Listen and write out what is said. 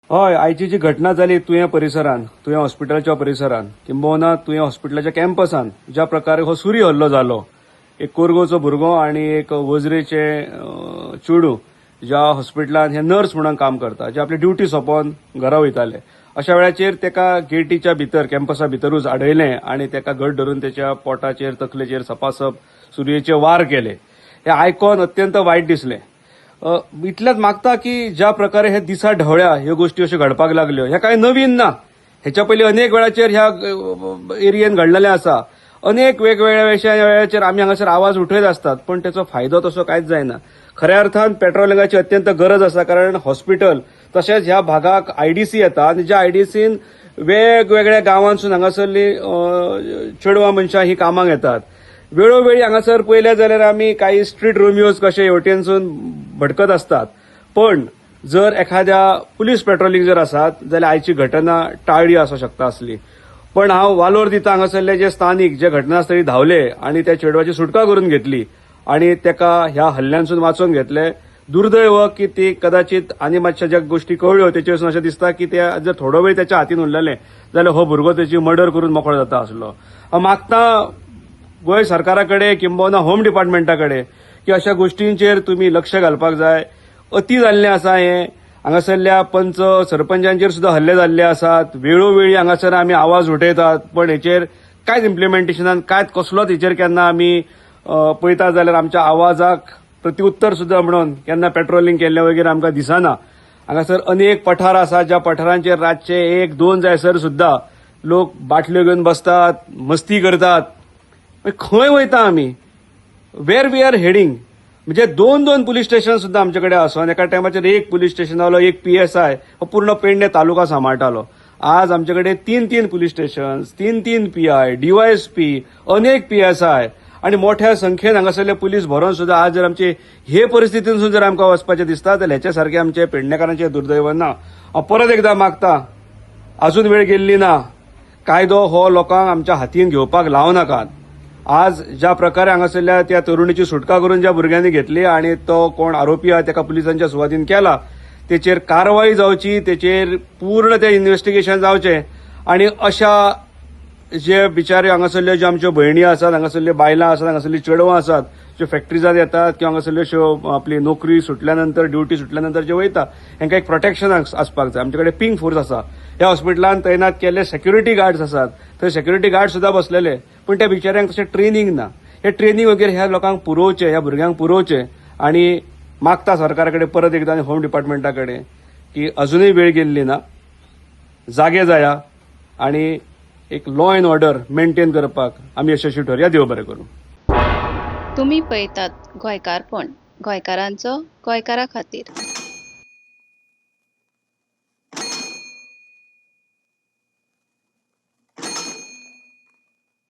हय, आयची जी घटना जाली तुयें परिसरान, तुयें हॉस्पिटलाच्या परिसरान, किंबहुना तुयें हॉस्पिटलाच्या कॅम्पसान ज्या प्रकारे हो सुरी हल्लो जालो, एक कोरगोचो भुरगो आनी एक वजरेचे चेडूं ज्या हॉस्पिटलान हे नर्स म्हणून काम करता, जे आपली ड्युटी सोंपोवन घरा वयताले, अशा वेळाचेर तेका गेटीच्या भितर, कॅम्पसा भितरूच आडयलें आनी तेका घट धरून तेच्या पोटाचेर, तकलेचेर सपासप सुरयेचे वार केले. हे आयकोन अत्यंत वायट दिसलें. इतलेंच मागता की ज्या प्रकारे हे दिसा ढवळ्या ह्यो गोश्टी अश्यो घडपाक लागल्यो, हे कांय नवीन ना. हेच्या पयलीं अनेक वेळाचेर ह्या एरियेन घडलेलें आसा. अनेक वेगवेगळ्या वेळाचेर आमी हांगासर आवाज उठयत आसतात, पण तेचो फायदो तसो कांयच जायना. खऱ्या अर्थान पेट्रोलिंगाची अत्यंत गरज आसा, कारण हॉस्पिटल तशेंच ह्या भागाक आयडीसी येता आनी ज्या आयडीसीन वेगवेगळ्या गांवांसून हांगासरली चेडवां मनशां ही कामाक येतात. वेळोवेळी हांगासर पळयलें जाल्यार आमी काही स्ट्रीट रोमियोज कशे हेवटेनसून भटकत आसतात, पण जर एखाद्या पुलीस पेट्रोलिंग जर आसात जाल्यार आयची घटना टाळ्ळी आसूं शकता आसली. पण हांव वालोर दिता हांगासरले जे स्थानीक जे घटनास्थळी धांवले आनी त्या चेडवाची सुटका करून घेतली आनी तेका ह्या हल्ल्यांसून वाचोवन घेतले. दुर्दैव की ती कदाचित आनी मातश्या ज्या गोश्टी कळ्ळ्यो तेचेरसून अशें दिसता की ते जर थोडो वेळ तेच्या हातीन उरलेले जाल्यार हो भुरगो तेची मर्डर करून मोकळो जाता आसलो. हांव मागता गोंय सरकारा कडेन किंबहुना होम डिपार्टमेंटा कडेन की अशा गोश्टींचेर तुमी लक्ष घालपाक जाय. अती जाल्लें आसा हें. हांगासरल्या पंच सरपंचांचेर सुद्दां हल्ले जाल्ले आसात. वेळोवेळी हांगासर आमी आवाज उठयतात, पण हेचेर कांयच इम्प्लिमेंटेशनान कांयच कसलोच हेचेर केन्ना आमी पळयता जाल्यार आमच्या आवाजाक प्रतिउत्तर सुद्दां म्हणून केन्ना पेट्रोलिंग केल्लें वगैरे आमकां दिसना. हांगासर अनेक पठार आसात, ज्या पठारांचेर रातचे 1-2 जायसर सुद्दां लोक बाटल्यो घेवन बसतात, मस्ती करतात. खंय वयता आमी? वेर we R heading? म्हणजे 2-2 पुलीस स्टेशन सुद्दां आमचे कडेन आसून एका टायमाचेर एक पुलीस स्टेशनालो एक पीएसआय हो पूर्ण पेडणे तालुका सांबाळटालो. आज आमचे कडेन 3-3 पुलीस स्टेशन, 3-3 पीआय, डीवायएसपी, अनेक पीएसआय आनी मोठ्या संख्येन हांगासरले पुलीस भरोन सुद्दां आज जर आमचे हे परिस्थितीनसून जर आमकां वचपाचें दिसता जाल्यार हेच्या सारकें आमचे पेडणेकारांचें दुर्दैव ना. हांव परत एकदां मागता, अजून वेळ गेल्ली ना. कायदो हो लोकांक आमच्या हातीन घेवपाक लावं नाकात. आज ज्या प्रकारे हांगासरल्या त्या तरुणीची सुटका करून ज्या भुरग्यांनी घेतली आनी तो कोण आरोपी आहा तेका पुलिसांच्या सुवादीन केला, तेचेर कारवाय जावची, तेचेर पूर्ण तें इन्वेस्टिगेशन जावचें आनी अशा जे बिचारे हांगासरल्यो ज्यो आमच्यो भयणी आसात, हांगासरल्यो बायलां आसात, हांगासरलीं चेडवां आसात, ज्यो फॅक्टरीजात येतात किंवा हांगासरल्यो अश्यो आपली नोकरी सुटल्या नंतर, ड्युटी सुटल्या नंतर जे वयता, हांकां एक प्रोटेक्शन आसपाक जाय. आमचे कडेन पिंक फोर्स आसा, ह्या हॉस्पिटलान तैनात केल्ले सेक्युरिटी गार्ड्स आसात, थंय सेक्युरिटी गार्ड सुद्दां बसलेले, पूण त्या बिचाऱ्यांक तशें ट्रेनींग ना. हे ट्रेनींग वगैरे ह्या लोकांक पुरोवचें, ह्या भुरग्यांक पुरोवचें आनी मागता सरकारा कडेन परत एकदां आनी होम डिपार्टमेंटा कडेन की अजुनूय वेळ गेल्ली ना, जागे जाया आनी एक लॉ एन्ड ऑर्डर मेंटेन करपाक आमी यशस्वी ठरया. देव बरें करूं. तुमी पळयतात गोंयकारपण, गोंयकारांचो गोंयकारा खातीर.